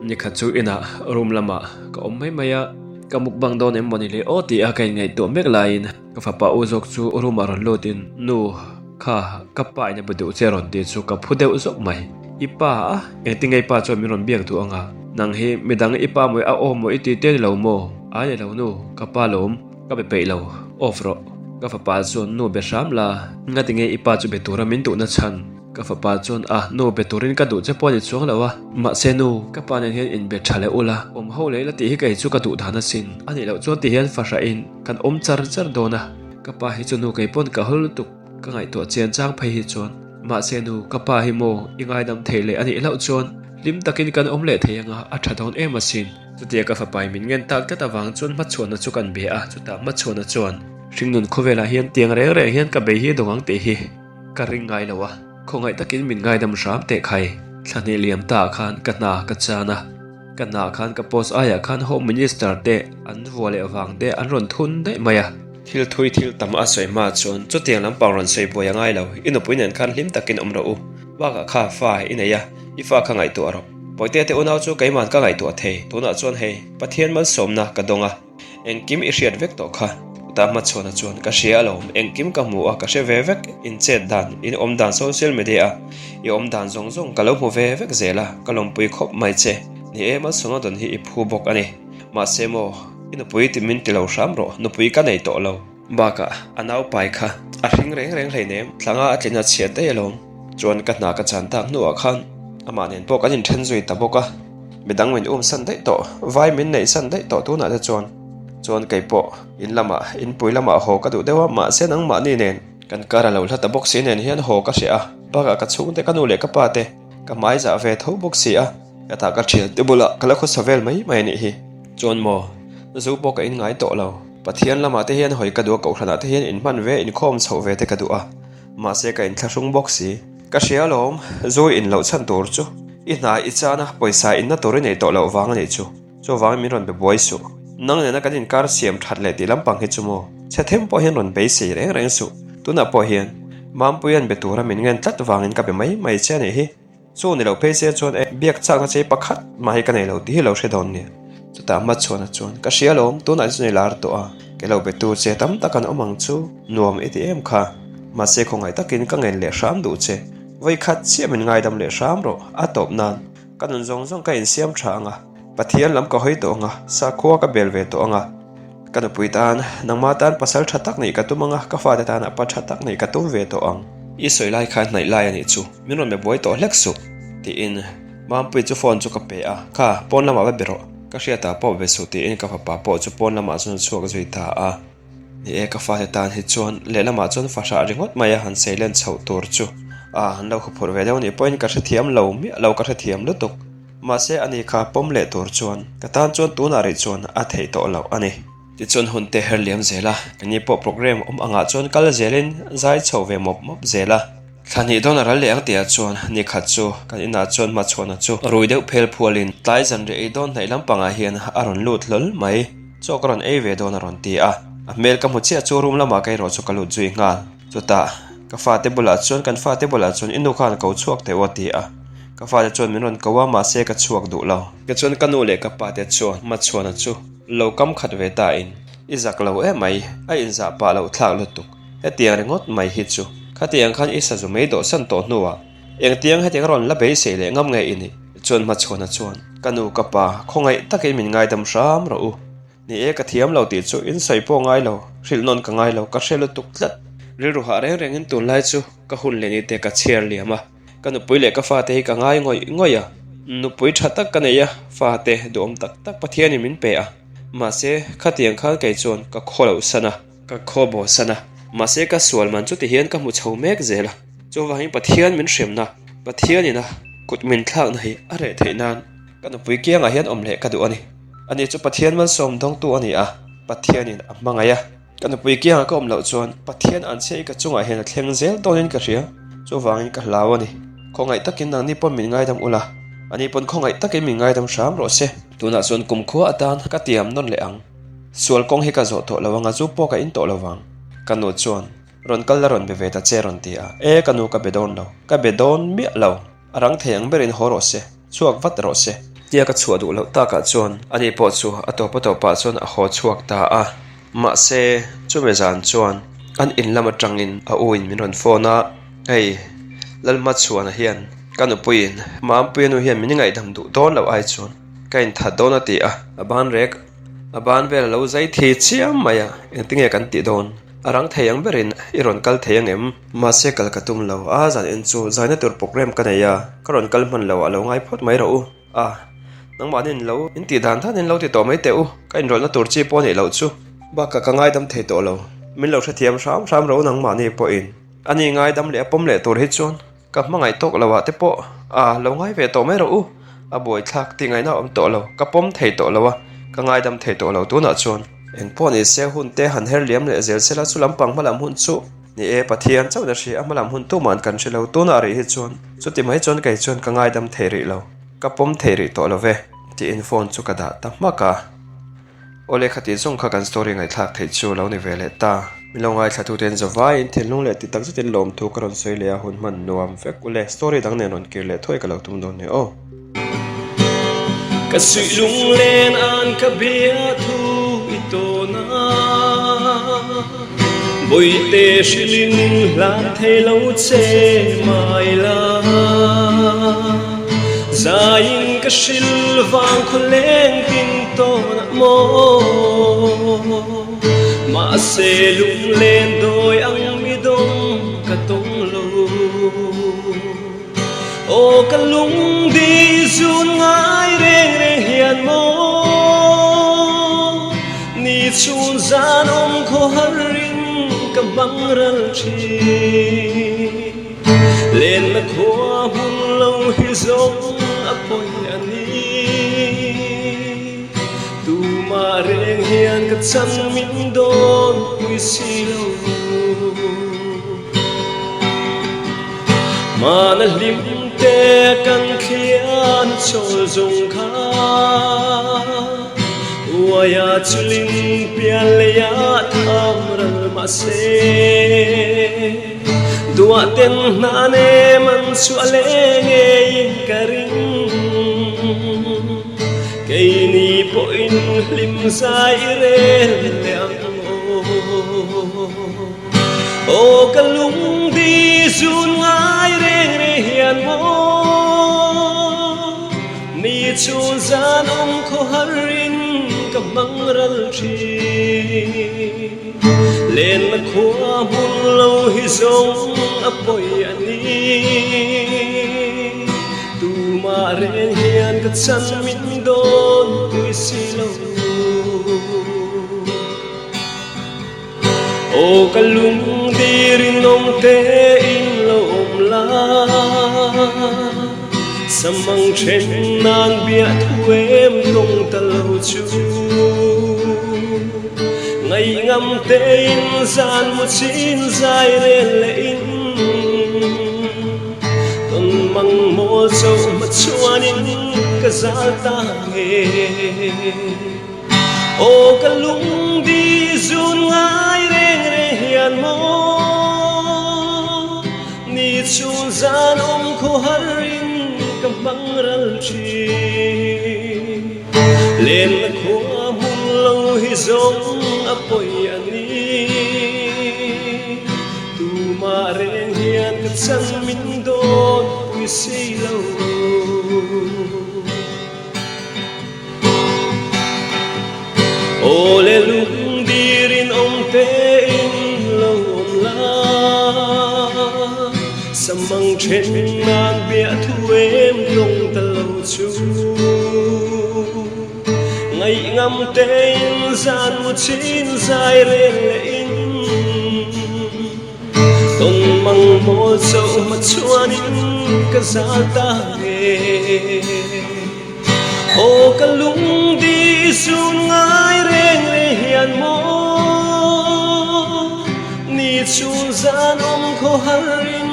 nikhat chu inah room lamah ka awm mai mai a, ka mukbang dawn em mawni le aw ti a ka inngaihtuah mek laiin ka fapa u zawk chu room ah rawn lut in Nu kha ka pa in a be duh che a rawn ti chu ka phu deuh zawk mai. I pa a? Engtin nge i pa chuan min rawn biak duh anga? Nang hi midang i pa maw a aw maw i ti te ni lo maw? Ai ni lo nu, ka pa lawm. Ka be peih lo, off rawh. Ka fapa chuan nu be hram la, ngati nge i pa chu be tura min duhna chhan? Ka fapa chuan a, nu be turin ka duh che pawh a ni chuang lo a, mahse nu, ka pa nen hian inbe tha leh ula, awm ho leh ila tih hi kei chu ka duh dan asin. A nih loh chuan ti hian fahrahin kan awm char char dawn a, ka pa hi chu nu kei pawn ka hawl lutuk, ka ngaihtuah chian chang phei hi chuan. Mahse nu, ka pa hi maw i ngaidam thei leh a nih hlauh chuan hlim takin kan awm leh thei anga a tha dawn em asin. Chutia ka fapai min ngen tak tlat avang chuan hmachhuahna chu kan be a, chutah hmachhuahna chuan, Hringnun khawvelah hian tiang reng reng hian ka bei hi dawng ang tih hi ka ring ngai lo a, khawngaih takin min ngaidam hram teh khai. Thla hnih liam ta ah khan ka hna ka chan a, ka hna khan ka post aiah khan Home Minister te an vua leh vang te an rawn thun daih mai a. Thil thui thil tam a sawi hma chuan chutiang lampang rawn sawi buai a ngai lo, i nupui nen khan hlim takin awm rawh u, bakah kha fa i nei a, i fa kha ngaihtuah rawh. Pawite te unau chu keiman ka ngaihtuah thei, tunah chuan hei, Pathian malsawmna ka dawng a, engkim i hriat vek tawh kha. Chutah hmachhuana chuan, Ka hria alawm, engkim ka hmu a, ka hre ve vek, in chet dan, in awm dan social media a, i awm dan zawng zawng ka lo hmu ve vek zel a, ka lawmpui khawp mai che, ni e, malsawmna dawn hi i phu bawk a ni. Mahse maw, i nupui ti min ti lo hram rawh, nupui ka nei tawh lo. Bakah a naupai kha a hring reng reng hleinem, thlanga a tlin a chhiat daih alawm. Chuan ka hna ka chan tak hnuah khan amah nen pawh kan inthen zui ta bawk a, midang min um san daih tawh, vai min neih san daih tawh tunah te chuan. Chuan kei pawh in lamah, inpui lamah haw ka duh deuh a, mahse nangmahni nen kan kar a lo hla ta bawk si nen hian haw ka hreh a, bakah ka chhungte ka nu leh ka pa te ka hmai zah ve tho bawk si a, hetah ka thiante bulah ka la khawsa vel mai mai a nih hi. Chuan maw, zu pawh ka inngai tawh lo. Pathian lamah te hian hawi ka duh a, kohhranah te hian inhman ve, inkhawm chhoh ve te ka duh a, mahse ka inthlahrung bawk si. Ka hria alawm, zu in loh chhan tur chu i hna i chan a, pawisa inna tur i nei tawh loh vang a nih chu. Chuvangin min rawn be buai suh. Nang nena kan inkar siam that leh tih lampang hi chu maw, chhe them pawh hian rawn beisei reng reng suh. Tunah pawh hian Mampuia'n be tura min ngen tlat vangin ka be mai mai che a nih hi. Chu ni lo phei se chuan e, biak chakna che pakhat mah hi ka nei lo tih hi lo hre dawn nia. Chutah hmachhuana chuan, Ka hria alawm, tunah hi chuan i lar tawh a, ke lo betu che tam tak an awm ang chu, nuam i ti em kha. Mahse khawngaih takin ka ngen leh hram duh che, vawikhat chiah min ngaidam leh hram rawh, a tawp nan ka nun zawng zawng ka insiam tha ang a, Pathian lam ka hawi tawh ang a, sakhua ka bel ve tawh ang a. Ka nupui tan, nangma tan pasal tha tak nih ka tum ang a, ka fate tan a pa tha tak nih ka tum ve tawh ang. I sawi lai kha hnaih lai a nih chu, min rawn be buai tawh hlek suh, tiin Mampuii chu phone chu ka pe a, Kha, pawn lamah va be rawh, ka hriatah pawh be suh tiin ka fapa pawh chu pawn lamah chuan a chhuak zui ta a. Ni e, ka fate tan hi chuan lehlamah chuan fahrah ringawt mai a han sei len chhoh tur chu a han lo huphurh ve deuh nih pawhin ka hrethiam lo miah lo, ka hrethiam lutuk. Mahse ani kha pawm leh tur chuan ka tan chuan tunah rih chuan a theih tawh loh a ni. Tichuan hun te her liam zel a, keini pawh program awm angah chuan kal zelin zai chho ve mawp mawp zel a. Thla hnih dawn a ral leh ang tihah chuan ni khat chu kan inah chuan hmachhuana chu rui deuh phel phualin tlai zanriah ei dawn hnaih lampangah hian a rawn lut hlawl mai. Chaw ka rawn ei ve dawn a rawn ti a, a hmel ka hmu chiah chu room lamah ka erawh chu ka lut zui nghal. Chutah ka fate bulah chuan kan fate bulah chuan i nu khan ko chhuak teh u a ti a. Ka fate chuan min rawn ko a, mahse ka chhuak duh lo. Tichuan ka nu leh ka pa te chuan Machhuana chu lo kam khat ve ta in, I zak lo em mai, a inzah pah loh thlak lutuk, hetiang ringawt mai hi chu. Khatiang khan i sazu mei dawhsan tawh hnuah engtiang hetiang rawn la beisei leh ngam nge i nih? Chuan Machhuana chuan, Ka nu ka pa, khawngaih takin min ngaidam hram rawh u. Ni e, ka thiam lo tih chu in sawi pawh ngai lo, hrilh nawn ka ngai lo, ka hre lutuk tlat. Rilru hah reng rengin tunlai chu ka hun leh ni te ka chhiar liam a. Ka nupui leh ka fate hi ka ngai ngawih ngawih a, nupui tha tak ka nei a, fate duhawm tak tak Pathianin min pe a, mahse khatiang khan kei chuan ka khaw loh san a, ka khaw bo san a, mahse ka sual man chuti hian ka hmu chho mek zel a, chuvangin Pathian min hremna, Pathianin a kut min thlakna hi a reh theih nan ka nupui kiangah hian awm leh ka duh a ni. Ani chu Pathian malsawm dawngtu a ni a, Pathianin a hmangaih a. Ka nupui kiangah ka awm loh chuan Pathian an chhiah i ka chungah hian a thleng zel dawnin ka hria. Chuvangin ka hlau a ni. Khawngaih takin nangni pawn min ngaidam ula, ani pawn khawngaih takin min ngaidam hram rawh se. Tunah chuan kumkhua atan ka tiam nawn leh ang. Sual kawng hi ka zawh tawh lo anga chu pawh ka in tawh lo vang. Ka nu chuan, Rawn kal la rawn be ve ta che rawn ti a. E ka nu ka be dawn lo. Ka be dawn miah lo. A rang thei ang berin haw rawh se. Chhuak vat rawh se. Tia ka chhuah duh loh takah chuan ani pawh chu a tawp a tawpah chuan a haw chhuak ta a. Mahse, chumi zan chuan an in lam atangin a u in min rawn phone a, Hei, Lalhmachhuana hian ka nupuiin Mampuia nu hian min ngaihdam duh dawn loh ai chuan ka inthat dawn a ti a. A ban rek, a ban vel a lo zai thi chiam mai a, engtinge kan tih dawn? A rang thei ang berin i rawn kal thei ang em? Mahse kal ka tum lo, a zan en chu zaina tur program ka nei a, ka rawn kal hman lo a lo ngai phawt mai rawh u. A, nangmahni in lo in tih dan dan in lo ti tawh mai teh u, ka inrawlhna tur chi pawh a nih loh chu. Bakah ka ngaidam thei tawh lo, min lo hrethiam hram hram rawh u nangmahni pawhin. Ani ngaidam leh a pawm leh tur hi chuan ka hmangaih tawk lo ah te pawh a lo ngai ve tawh mai rawh u, a buaithlak tih ngaihna a awm tawh lo, ka pawm thei tawh lo a, ka ngaidam thei tawh lo tunah chuan. Engpawh ni se hun te han her liam leh zel sela chu lampang hmalam hun chu ni e, Pathian chauhin a hria a hmalam hun tuma'n kan hre lo tunah rih hi chuan chuti mai chuan kei chuan ka ngaidam thei rih lo, ka pawm thei rih tawh lo ve tiin phone chu ka dah ta hmak a. Awle khati zawng kha kan story ngaihthlak theih chu lo ni ve leh ta. Min lo ngaithla tu ten zavaiin thinlung leh ti tak zetin lawmthu ka rawn sawi leh a hun hman nuam vek ule story dang nen rawn kir leh thuai ka lo tum dawn nia aw. Ka suih lunglen an ka bia thu i tawn a, Bawihte hrilhin hlan thei lo che mai la. Zaiin ka hril vang khawleng tin tawnah maw, Mahse lunglen dawi ang mi dawng ka tawng lo. Aw ka lungdi zun ngai reng reng hian maw, Ni chhun zan awm khaw harin ka hmang ral thin. Lenna khua hmun lo hi zawng a pawi a ni. Tumah reng hian ka chan min dawn pui si lo. Hmana hlim te kan thlian chawl zawng kha Uaia chulin pian leiah tham ral mahse. Duah ten hna nem an chhuah leh ngeiin ka ring. Keini pawhin hlim zai i rel leh ang aw. Aw ka lungdi zun ngai reng reng hian maw Mi chhun zan awm khaw harin ka hmang ral thin. Lenna khua hmun lo hi zawng a pawi a ni. Tumah reng hian ka chan min dawn pui si lo. Aw ka lungdi rinawm te in lo awm la, Samang then nan biah thu em tawng ta lo chu. Ngaihngam tein zan mu chin zai rel leh in Tawn mang mawl cho ma chuanin ka zal ta nge Aw ka lungdi zun ngai reng reng hian maw Ni chhun zan awm khaw harin ka hmang ral thin. Lenna khua hmun lo hi zawng a pawi a ni. Tumah reng hian ka chan min dawn pui si lo. Aw le lungdirin awm tein lo awm la, Samang then nan biah thu em tawng ta lo chu. Ngaihngam tein zan mu chin zai rel leh in, Tawng mang mawl cho ma chuanin ka zal ta nge. Aw ka lungdi zun ngai reng reng hian maw. Chhun zan awm khaw harin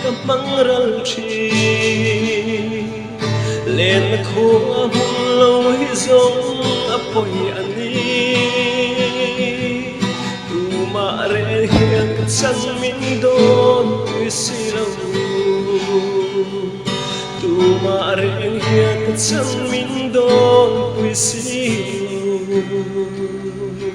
ka hmang ral thin. Lenna khua hmun lo hi zawng a pawi a ni. Tumah reng hian ka chan min dawn pui si lo. Tumah reng hian ka chan min dawn pui si lo.